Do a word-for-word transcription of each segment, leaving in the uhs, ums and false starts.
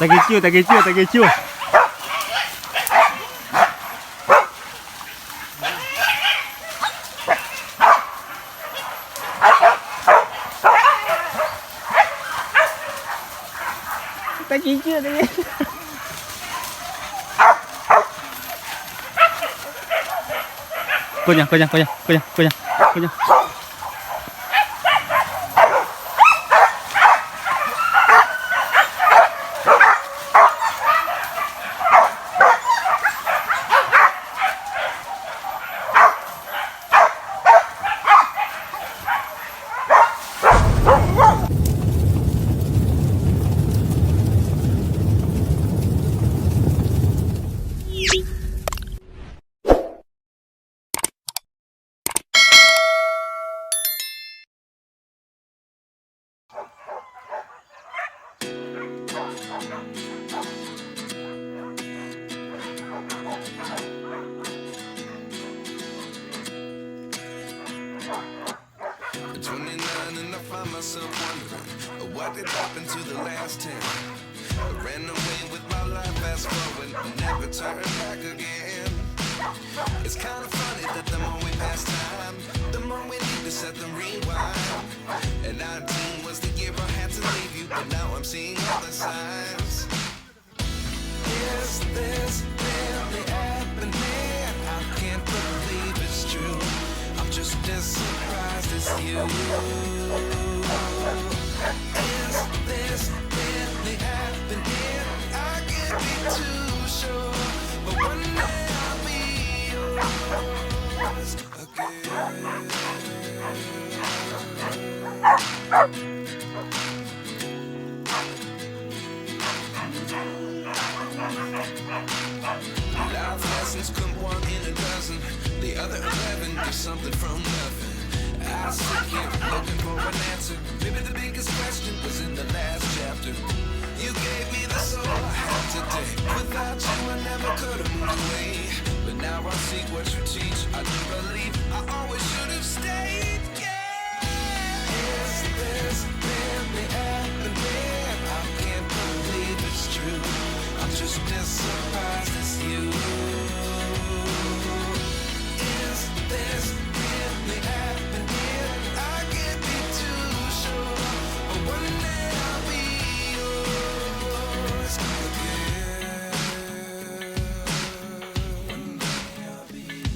Takecoh, takecoh, takecoh. Takecoh, takecoh. Konyang, konyang, konyang, konyang, konyang, konyang. Twenty-nine and I find myself wondering, what did happen to the last ten? I ran away with my life, fast forward, never turn back again. It's kinda funny that the more we pass time, the more we need to set the rewind. And nineteen was the year I had to leave you, but now I'm seeing all the signs. Is this really happening? I can't believe it's true. I'm just as surprised as you. Is this really happening? I can't be too sure, but one day I'll be yours again. Life lessons come one in a dozen. The other eleven give something from nothing. I sit here looking for an answer. Maybe the biggest question was in the last chapter. You gave me the soul I have today. Without you, I never could have moved away. But now I see what you teach. I do believe I always should have stayed. Yeah. Is this really happening? I can't believe it's true. I'm just as surprised as you. Is this really happening? I can't be too sure, but one day I'll be yours again. One day I'll be yours.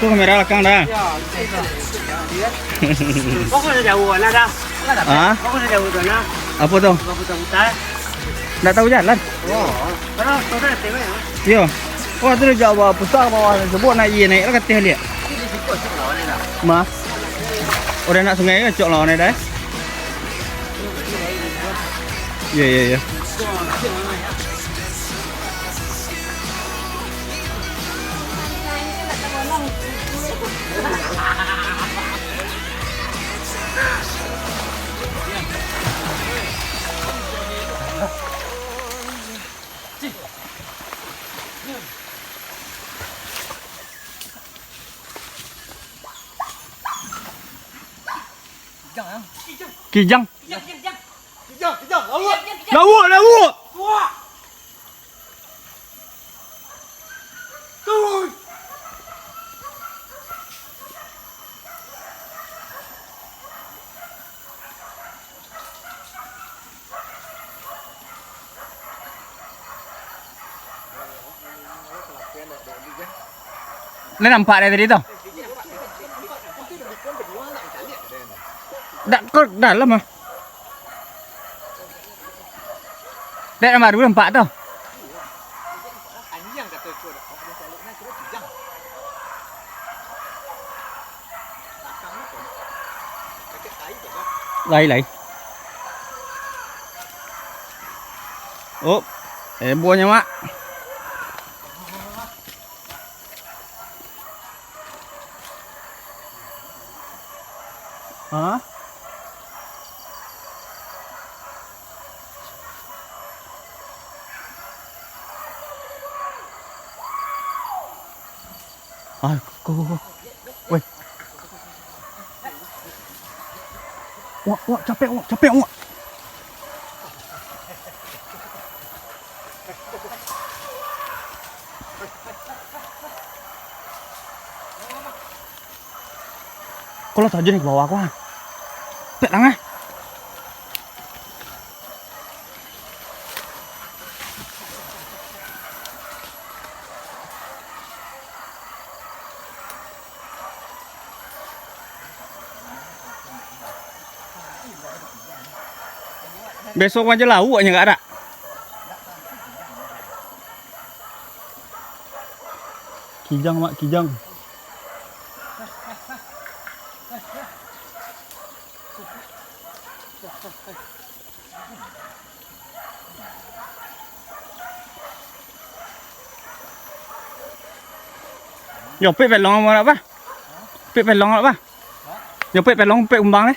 Tu kamera balakang, Da. Kau kok jauh, nah, Da? Ah? Kau kok jauh tu, nah? Apo tu? Kau putar-putar. Ndak tahu jalan. Oh. Kalau kau dah tengok, ya? Iyo. Wah, tu dah jauh, pusat bawah, sebut nak iya naik lah, kateh liak. Ma. Udah nak sungai kan, cok lawan dah. Iya, iya, iya. Kijang. Kijang, kijang, kijang. Kijang, kijang, lauak. Lauak, lauak. Wah. Tuh. Lah nampak dari tadi tu? Dak, kau dalam ah. Dak, nampak dulu nampak tu. Lai, lai. Oh, hebohnyo, Mak. Hah? Ai, ko, ko, ko. Weh. Wak, wak, capek, wak, capek, wak. Kalau sajo ni ka bawah ko, ah. Pek tangan. Besok aja lauaknya nggak ada. Kijang, Mak, kijang. Yo, pek pelong apo nak, Bah? Pek pelong nak, Bah? Yo, pek pelong, pek umbang ni.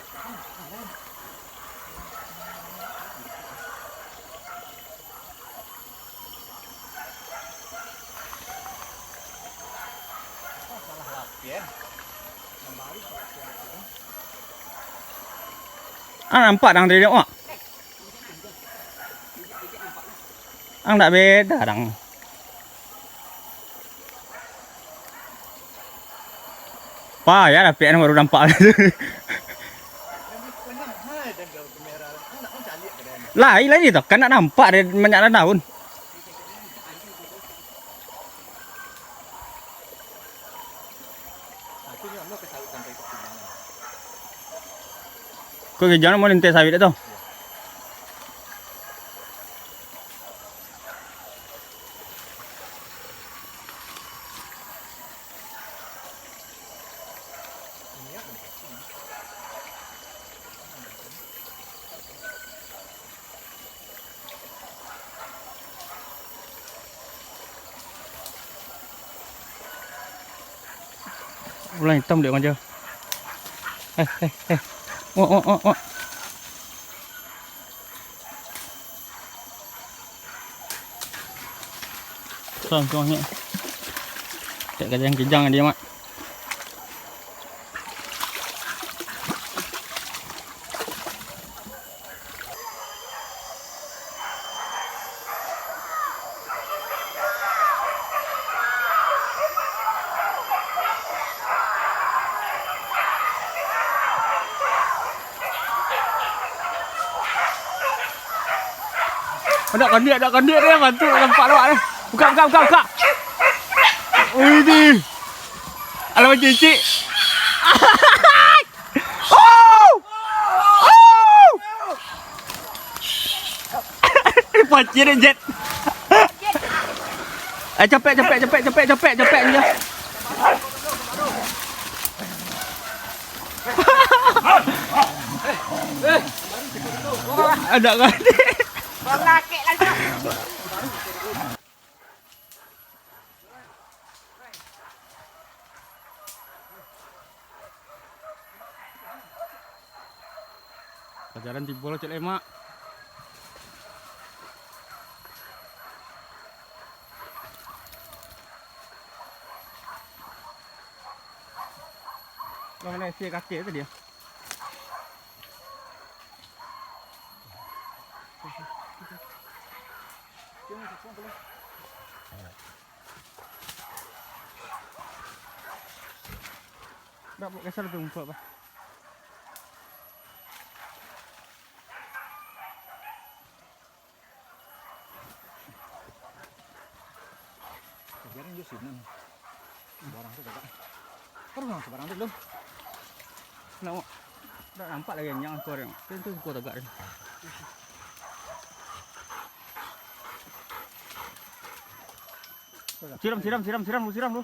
Ah, nampak dang dari dia, Wak. Ang dak beda dang. Payah dapek baru nampak. Lai, lai tu, kan nak nampak dari banyak daun. Ko kijang mau linteh sawit tu. Ulang itam dek manja. Eh, eh, eh. Wak, wak, wak, wak. Tuang, tuang, ni. Tak kajang-kijang dia, Mak. Anak kandik, anak kandik dia bantu nampak awak ni. Buka, buka, buka, buka. Wih, ni. Alah, macam cicik. Oh! Oh! Pancing dia, Jet. Eh, capek, capek, capek, capek, capek, capek je. Ada kan? Pajaran tibo lo, cek lemak. Lah, mana isi kaki tadi ya? Dak, buat kasar tu muka apa? Biarin jo sinan. Barang tu tagak. Taruh nang sabarang tu dulu. Nak, dak nampak lagi nyang suara. Tu, tu, gua tagak dia. Siram, siram, siram, siram lu, siram lu.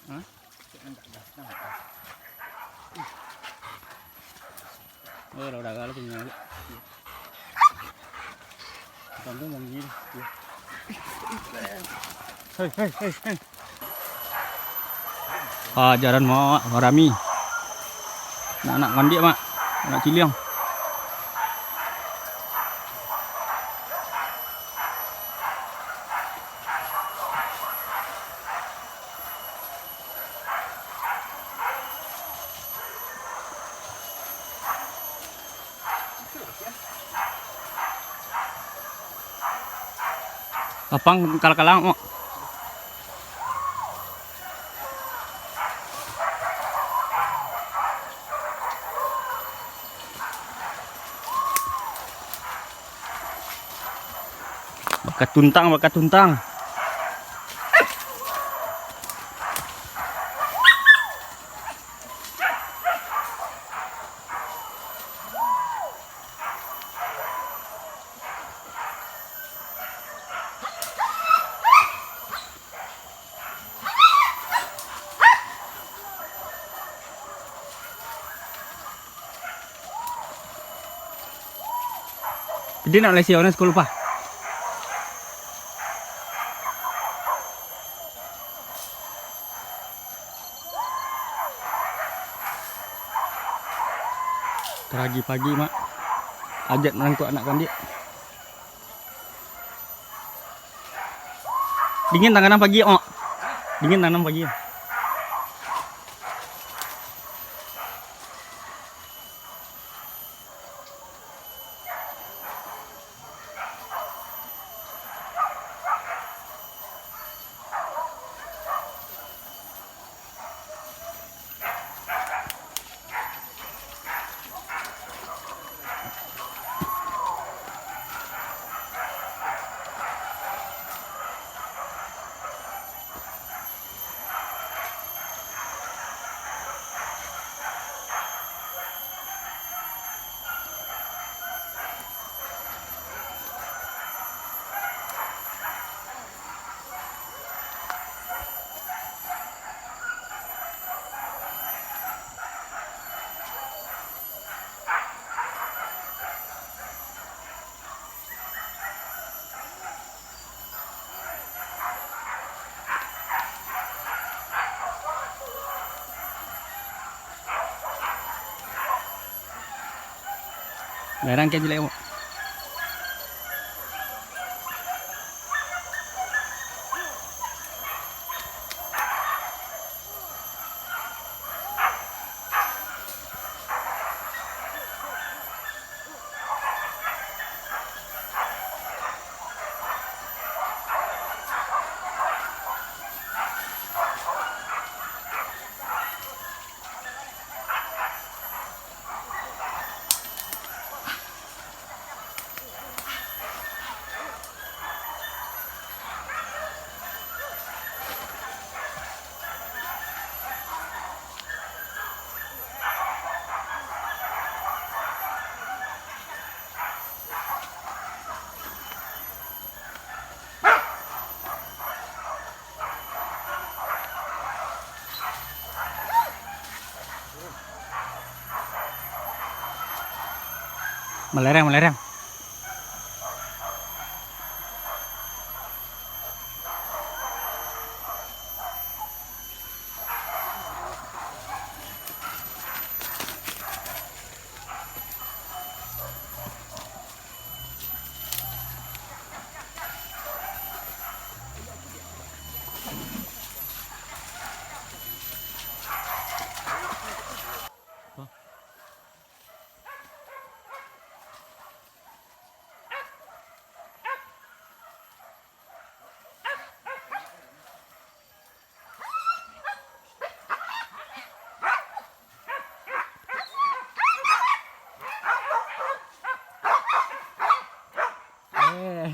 Hah? Oh, udah, udah, kalau punya. Tunggu, tunggu, tunggu. Hei, hei, hei, hei. Ah, jaran mak, rami. Anak-anak kandiak, mak. Anak ciliang. Lapang kalang-kalang, mak. Bakatuntang, bakatuntang. Pidi nak Malaysia, orang sekolah lupa. Pagi-pagi, mak. Ajak nangkok anak kandiak. Dingin tangan pagi, mak. Dingin tangan pagi. Larang ka jelek, Wak. Melereng, melereng. Eh.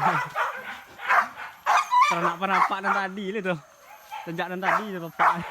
Taranak parapak nan tadi lah tu. Sejak nan tadi tu, bapak.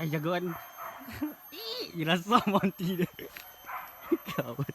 Eh, jagoan. Ih, rasa mati dia. Gawat.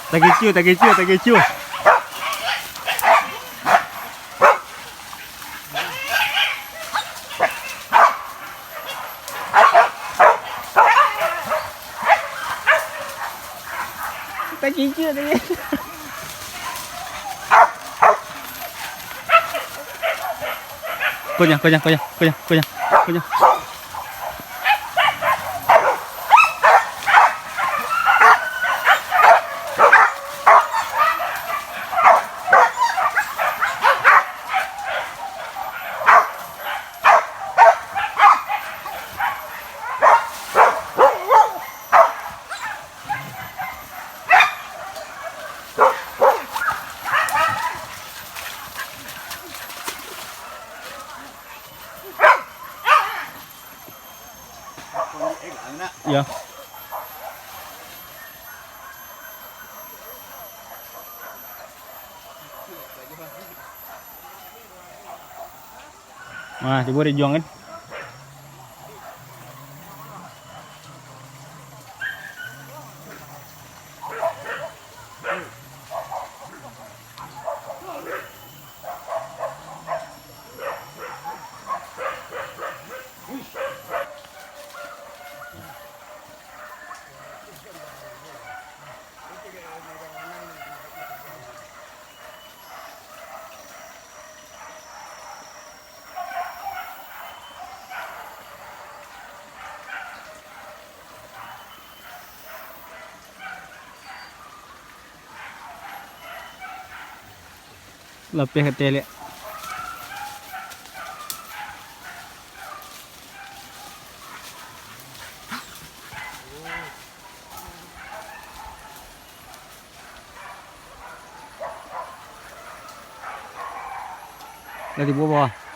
Takicu, takicu, takicu. Takicu, takicu. Kunyah, kunyah, kunyah, kunyah, kunyah, kunyah. Yo. Nah, cubo dijuang kan. Lapeh ka taliak. Lah tibo bawah.